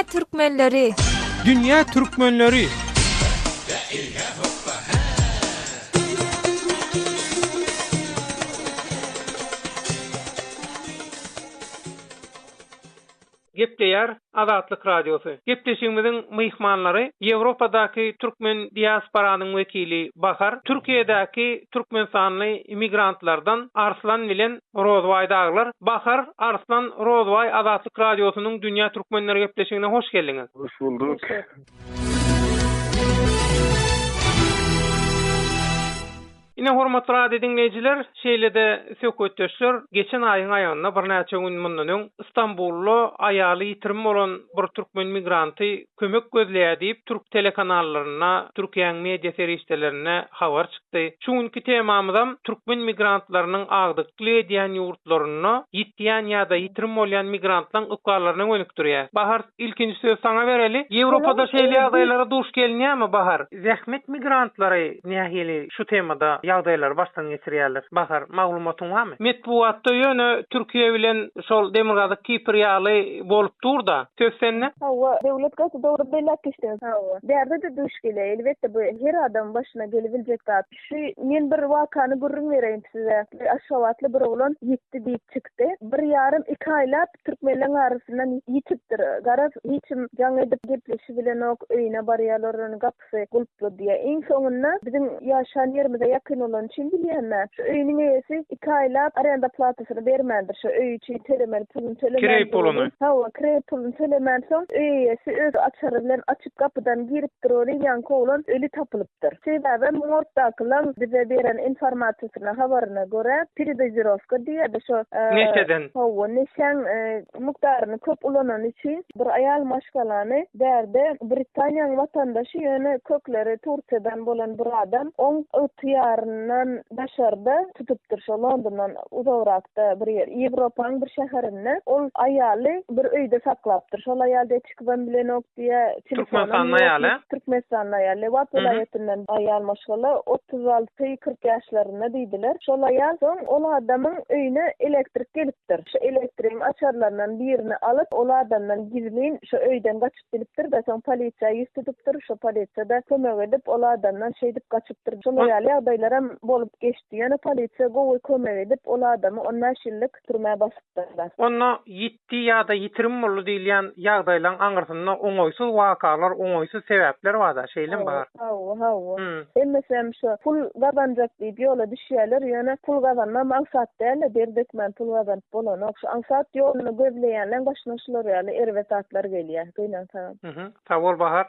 Dünýä türkmenleri! Dünýä türkmenleri! Gepleýär Azatlyk Radiosy. Gepleşigimiziň myhmanlary Ýewropadaky türkmen diasporanyň wekili Bahar, Türkiýedäki türkmenistanly immigrantlardan Arslan bilen Rozbaý dagylar. Bahar, Arslan, Rozbaý Azatlyk Radiosynyň Dünýä türkmenleri gepleşigine hoş geldiňiz. Hoş bulduk. Ine hormatly radio diňleýjiler, şeýle-de söhbetdeşler geçen aýyň aýagynda birnäçe gün mundan öň Stambulda aýaly ýitirim bolan bir türkmen migranty kömek gözleýär diýip türk telekanallarynda, Türkiýäň media serişdelerinde habar çykdy. Şu günki temamyzam türkmen migrantlarynyň agdyklyk edýän ýurtlarynda ýitýän ýa-da ýitirim bolýan migrantlaň ykballaryna gönükdirýär. Bahar, ilkinji sözi saňa bereli. Ýewropada şeýle ýagdaýlara duş gelinýärmi, Bahar? Zähmet migrantlary nähili şu temada ýagdaýlary başdan geçirýärler? Bahar, maglumatyň barmy? Metbugatda ýöne Türkiýe bilen şol Demirgazyk Kipr ýaly bolup dur-da. Söz sende. Hawa, Döwlet gaty dogry belläp geçdiňiz. Hawa. Bärde-de duş gelýär. Elbetde bu her adamyň başyna gelibiljek zat. Şu men bir wakany gürrüň bereýin size. Bir aşgabatly bir oglan ýitdi diýip çykdy. Bir ýarym iki aýlap türkmenleň arasyndan ýitipdir. Garaz hiç kim jaň edip gepleşibilenok, öýüne barýarlar ony gapysy gulply diýýär. Iň soňunda biziň ýaşan ýerimize ýakyn bolany üçin bilýän-dä. Şu öýüniň eýesi iki aýlap arenda platasyny bermändir. Şu öý üçin tölemeli puluny tölemändir. Kireý puluny. Hawa, kireý puluny tölemänsoň öý eýesi öz açary bilen açyp gapydan giripdir welin ýaňky oglan öli tapylypdyr. Sebäbem morgdakylaň bize beren informasiýasyna, habaryna görä, peredozirovka diýýär-de şo. Neşeden. Hawa, neşäň mukdaryny köp ulanany üçin bir aýal maşgalany bärde Britaniýaň watandaşy ýöne kökleri Turkiýadan bolan bir adam oň ygtyýaryndan daşarda tutupdyr şo Londondan uzagrakda bir ýer Ýewropaň bir şäherinde ol aýaly bir öýde saklapdyr şol aýal diýýär çykybam bilenok diýýär telefonam Türkmenistanly ýok aýal ä? Türkmenistanly aýal Lebap welaýatyndan aýal maşgala 36 40 ýaşlarynda diýdiler şol aýal soň ol adamyň öýüne elektrik gelipdir şu elektrigiň açarlaryndan birini alyp ol adamdan gizlin şu öýden gaçyp bilipdir-de soň polisiýa ýüz tutupdyr şo polisiýa-da kömek edip ol adamdan şeýdip gaçypdyr şolar ýaly ýagdaýlaram bolup geçdi ýöne polisiýa gowy kömek edip ol adamy 15 ýyllyk türmä basypdyrlar. Onda ýitdi ýa-da ýitirim boldy diýilýän ýagdaýlaň aňyrsynda oňaýsyz wakalar, oňaýsyz sebäpler bar-da, şeýlemi Bahar? Hawa, hawa. Hemmesem şo pul gazanjak diýip ýola düşýärler, ýöne pul gazanmam aňsat däl-de, der dökmän pul gazanyp bolanok. Şu aňsat ýoluny gözleýänleň başyna şular ýaly erbet zatlar gelýär, gynansagam. Sag bol Bahar.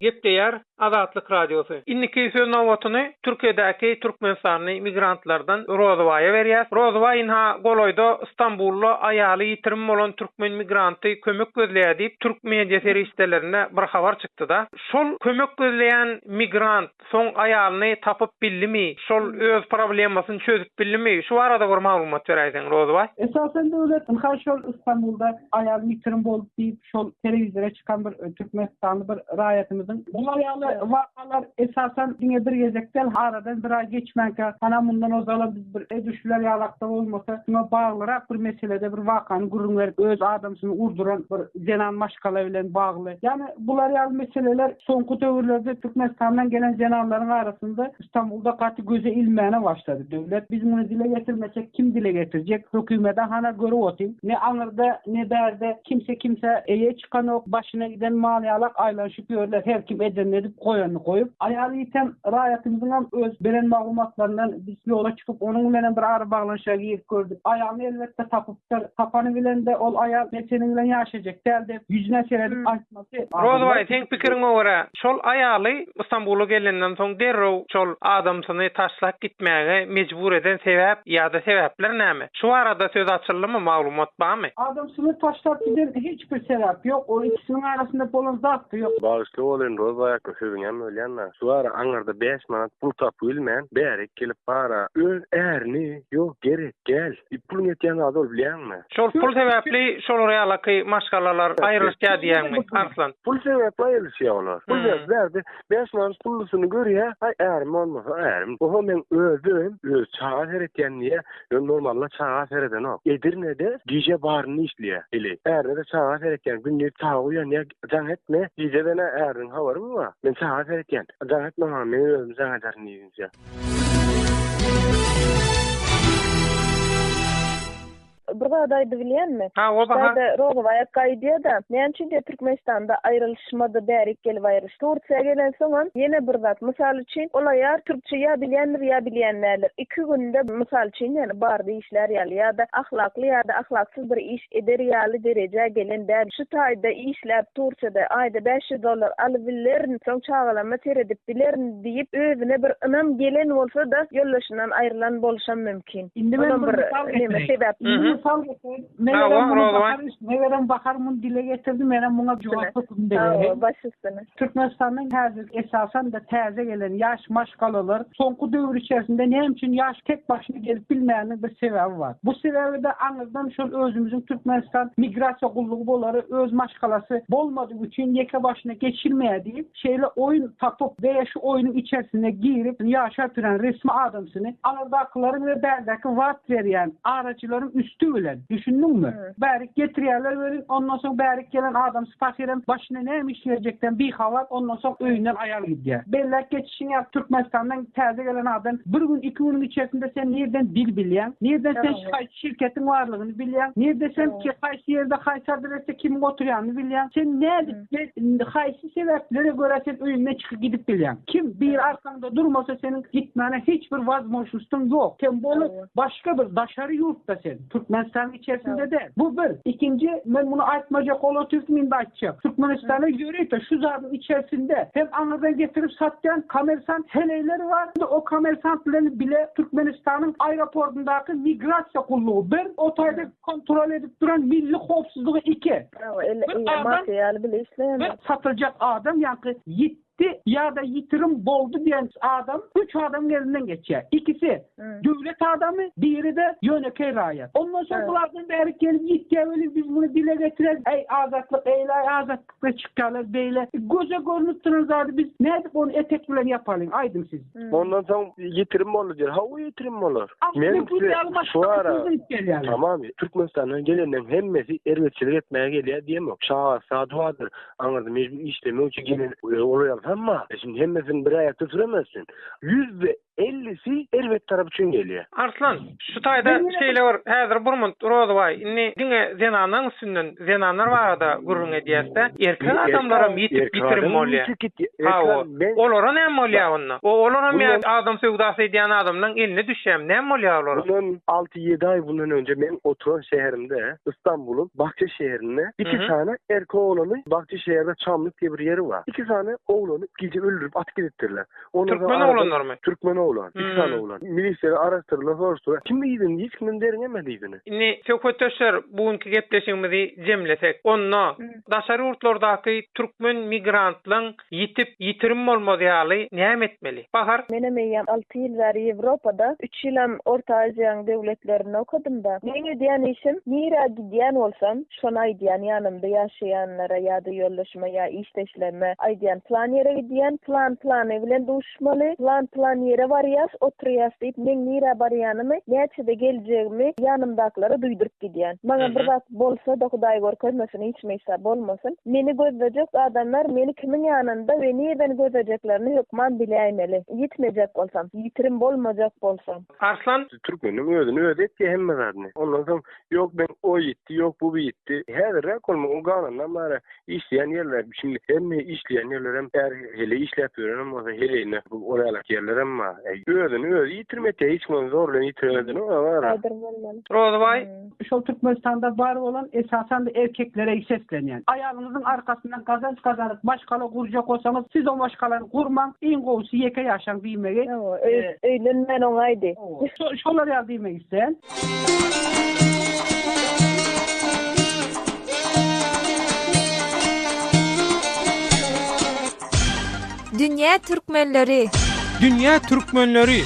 Gepleýär Azatlyk Radiosy. Indiki söz nobatyny Türkiýedäki türkmenistanly migrantlardan Rozybaýa berýäs. Rozybaý ynha golaýda Stambulda aýaly ýitirim bolan türkmen migranty kömek gözleýär diýip türk media serişdelerinde bir habar çykdyda. Şol kömek gözleýän migrant soň aýalyny tapyp bildimi? Şol öz problemasyny çözüp bildimi? Şu barada bir maglumat beräýseň Rozybaý. Esasan döwlet ynha şol Stambulda aýalym ýitirim boldy diýip şol telewizora çykan bir türkmenistanly bir raýatymyzyň bular ýaly wakalar esasan diňe bir gezek däl, aradan bir aý geçmänkä, hana mundan ozalam biz bir edil şular ýalakda bolmasa, şuňa baglyrak bir meselede bir wakany gürrüň berip, öz adamsyny urduran bir zenan maşgala bilen bagly. Ýagny bular ýaly meseleler soňky döwürlerde Türkmenistandan gelen zenanlaryň arasynda Stambulda gaty göze ilmäne başlady döwlet. Biz muny dile getirmesek kim dile getirjek? Hökümede hana görüp otyň. Ne aňyrda, ne bärde kimse kimsä eýe çykanok, başyna giden mal ýalak aýlanyşyp ýörler her kim edenini edip goýanyny goýup. Aýaly ýiten raýatymyzyňam öz beren maglumatlaryndan biz ýola çykyp onuň bilenem bir arabaglanyşyga girip gördük. Aýalyny elbetde tapypdyr. Tapany bilen-de ol aýal men seniň bilen ýaşajak däl diýip ýüzüne seredip aýtmasy. Rozybaý seň pikiriňe görä şol aýaly Stambula gelenden soň derrew şol adamsyny taşlap gitmäge mejbur eden sebäp ýa-da sebäpler näme? Şu barada söz açyldymy, maglumat barmy? Adamsyny taşlap giden hiç bir sebäp ýok, ol ikisiniň arasynda bolan zat-da ýok. Bagyşly bolyn. Bilen Rozbaý aka sözüňem bölýän-de. Şu ara aňyrda 5 manat pul tapyp bilmän, bärik gelip bara öz ärini, ýok, gerek däl. Puluň ýetýän zady ol bilýäňmi? Şol pul sebäpli şolar ýalaky maşgalalar aýrylyşýar diýýäňmi, Arslan? Pul sebäpli aýrylyşýar olar. Pul sebäpli bärde 5 manat pullusyny görýär, aý ärim bolmasa ärim. Oho meň özüm öz çaga seretýän diýýär. Ýöne normalda çaga seredenok. Edirnede gije baryny işleýär. Ili. Ärine-de çaga seretýän. Gündiz çaga uýanýar, jaň etme. Gijeden-ä äriniň habarymy bar? Men çaga seretýän. Jaň etme maňa, men özüm jaň ederin diýinçä. Bir zat aýdybilýänmi? Hawa, Bahar. Şaýda Rozabaý akga aýdýa-da, näme üçin diýýär Türkmenistanda aýrylyşmady, bärik gelip aýrylyşdy. Tursiýa gelensoňam ýene bir zat, mysal üçin, ol aýar türkçe ýa bilýändir, ýa bilýän däldir. Iki günde, mysal üçin, ýagny barda işlär ýaly ýa-da ahlakly ýa-da ahlaksyz bir iş eder ýaly derejä gelen däl. Şu taýda işläp Tursiýada aýda 500 dollar alybilerin, soň çagalama seredip bilerin diýip özüne bir ynam gelen bolsa-da, ýoldaşyndan aýrylan bolşam mümkin. Indi men bir mysal getireyim. Indi mysal getireyim. Megerem muny Bahar, megerem Bahar muny dile getirdi, menem muňa jogap hökmünde bereýin. Baş üstüne. Türkmenistanyň häzir esasan-da täze gelen ýaş maşgalalar soňky döwür içerisinde näme üçin ýaş tek başyna gelip bilmäniniň bir sebäbi bar. Bu sebäbi-de aňyrdan şol özümiziň Türkmenistan migrasiýa gullugy bolary öz maşgalasy bolmadygy üçin ýeke başyna geçirmeýär diýip, Şeýle oýun tapyp we şu oýnuň içerisine girip ýaşap ýören resmi adamsyny aňyrdakylaryň we bärdäki wat berýän araçylaryň üsti bilen, düşündiňmi? Bärik getirýärler welin, ondan soň bärik gelen adamsy pahyrem başyna näme iş geljekden bihabar, ondan soň öýünden aýal gidýär. Belläp geçişiň ýaly Türkmenistandan täze gelen adam bir gün iki günüň içerisinde sen nirden dil bilýäň, nirden sen haýsy şirketiň barlygyny bilýäň, nirde sen haýsy ýerde haýsy adresde kimiň oturýanyny bilýäň, sen nädip we haýsy sebäplere görä sen öýüňden çykyp gidip bilýäň? Kim biri arkaňda durmasa seniň gitmäne hiç bir wazmožnostyň ýok. Sen bolup başga bir daşary ýurtda sen. Türkmenistanyň içerisinde däl. Bu bir. Ikinji men muny aýtmajak olatyrtym indi aýtjak. Türkmenistana ýörite şu zadyň içerisinde hem aňyrdan getirip satýan komersant heleýler bar. O komersant bilen bile Türkmenistanyň aeroportyndaky migrasiýa gullugy bir. O taýda kontrol edip duran milli howpsuzlygy iki. Bir adam bir satyljak adam ýaňky ýitdi ýa-da ýitirim boldy diýen adam üç adamyň elinden geçýär. Ikisi döwlet adamy, biri-de ýönekeý raýat. Ondan soň bulardan bäri gelip ýitýär welin biz muny dile getireris. Äý azatlyk eýle, azatlykda çykýarlar beýle. Göze görnüp duran zady biz nädip ony etek bilen ýapalyň aýdyň siz. Ondan soň ýitirim boldy diýer. Hawa ýitirim bolar. Men size şu ara tamam Türkmenistandan gelenleň hemmesi erbetçilik etmäge gelýär diýemok. Çaga sady bardyr. Aňyrda mejbur işlemek üçin gelen olar ýaly sanma. Şimdi hemmesini bir aýakda süremezsin. Ellisi erbet tarap üçin gelýär. Arslan, şu taýda şeýle bir häzir bir munt Rozybaý, indi diňe zenanlaryň üstünden, zenanlar barada gürrüň edýäs-dä. Erkek adamlaram ýitip ýitirim bolýar. Hawa. Olara näme bolýar onda? Olaram ýa adam söwdasy edýän adamlaryň eline düşýärmi? Näme bolýar olara? Mundan alty-ýedi aý mundan önje meň oturan şäherimde, Istanbulyň Bahçe şäherinde iki sany erkek oglany Bahçe şäherde Çamlyk diýe bir ýeri bar. Iki sany oglany gije öldürip atyp gidipdirler. Türkmen oglanlarmy? Türkmen oglan. Iki sany oglan. Milisiýa araşdyrdylar, soruşdyrdylar. Kim yzyny, hiç kimem derňemedi yzyny. Indi söhbetdeşler bu günki gepleşigimizi jemlesek, onda daşary ýurtlardaky türkmen migrantlaň ýitip, ýitirim bolmaz ýaly näme etmeli? Bahar. Menem eýýäm alty ýyl bäri Ýewropada, üç ýylam Orta Aziýaň döwletlerinde okadym-da. Meň edýän işim, nirä gidýän bolsam, Şony aýdýan ýanymda ýaşaýanlara ýa-da ýoldaşyma ýa işdeşlerime aýdýan plan ýere gidýän, plan plany bilen duşuşmaly, plan plan ýere barýas, oturýas diýip meň nirä barýanymy, näçede geljegimi ýanymdakylara duýduryp gidýän. Maňa bir zat bolsa-da Hudaý görkezmesin hiç meýsa bolmasyn, meni gözlejek adamlar meni kimiň ýanynda we nirden gözlejeklerini hökman biläýmeli. Ýitmejek bolsam, ýitirim bolmajak bolsam. Arslan. Türkmeniň özüni özi etýär hemme zadyny. Ondan soň Ýok men o ýitdi, ýok bu ýitdi. Häzirräk bolma, o galandan bäri işleýän ýerler, şimdi hemme işleýän ýerlerem är heleý işläp ýörenem bolsa heleýine bu oralak ýerlerem bar. Özüni özi ýitirme etýär, hiç kim ony zor bilen ýitirmezini bar. Aýdyr bolmaly. Rozybaý. Şol Türkmenistanda bar bolan esasan-da erkeklere seslenýän. Aýalyňyzyň arkasyndan gazanç gazanyp maşgala gurjak bolsaňyz siz o maşgalany gurmaň, iň gowusy ýeke ýaşaň diýmegi. Hawa, öýlenmän oňaýdy. Şolar ýaly diýmek isleýän. Dünýä türkmenleri. Dünýä türkmenleri.